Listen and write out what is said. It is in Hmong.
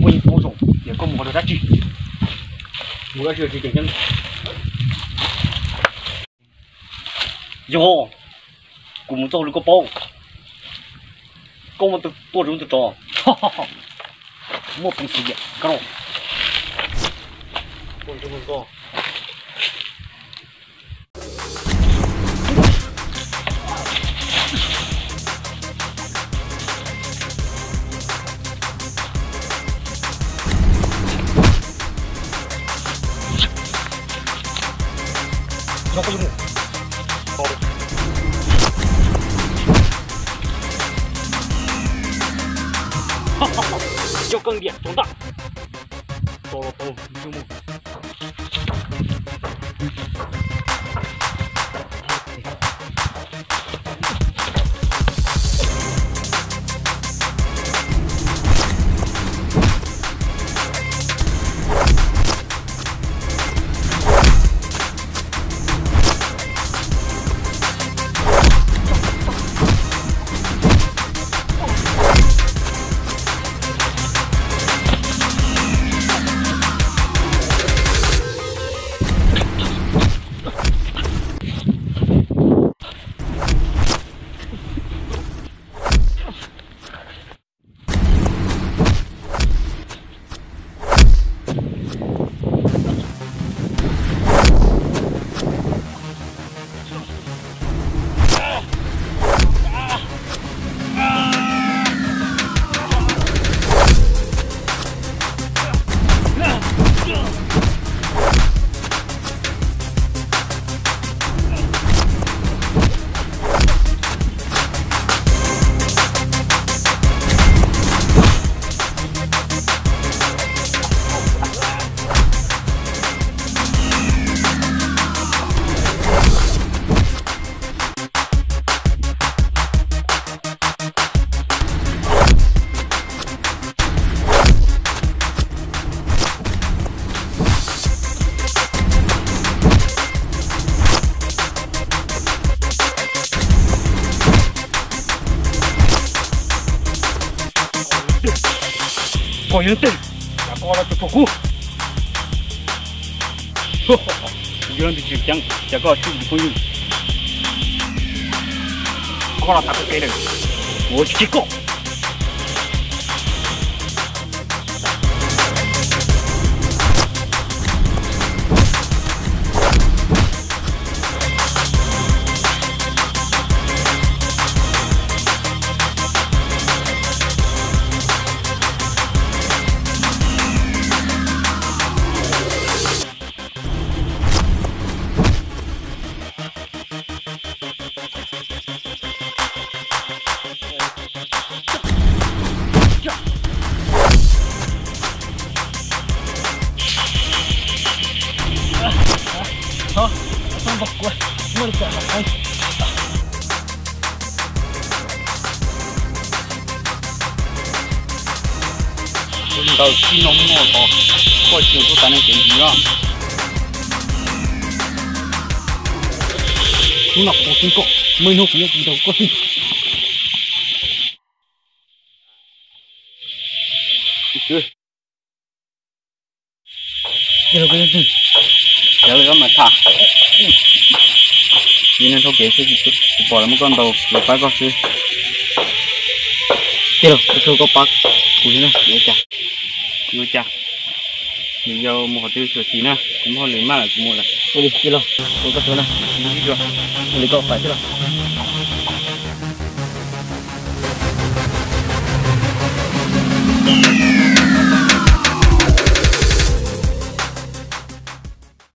Koj yeej paub zoo tias koj mus ua dab tsi, mus dab tsi tsis ceev ceeb. Yog, kuv mus txog li koj paub, koj muaj tus tuaj zoo tus tso, muaj peev xwm diam koj. Coj koj ntiam tso ntaj. Tso los tau, mus. Koj yog leej twg? Cas koj los tsuas thuam kuv? Kuv yog leej twg tsis ceev, cas koj tsuj kuv phooj ywg? Koj los tav kuv kev lawm, kuv tsis tseg koj. Ntawm tib no muaj tod, koj tsis yog tuaj tas neeg kev ntsis os. Hnub no kuv tau txeeb koj, muaj ib hnub kuv yuav tsis nrog koj tig. Cov lawv mas tham, yus neeg dhau kev xwb, tsis pom lawv muab koj ntaus, lawv pab koj xwb. Tij laug, koj pab kuv xwb na, yuav ua cas? Yuav yau mus qhov twg xyuam xim na, kuv muaj hauj lwm maj lawm, kuv mus lawm. Ua li tij laug, ua koj suav na, ua li koj pais tij laug.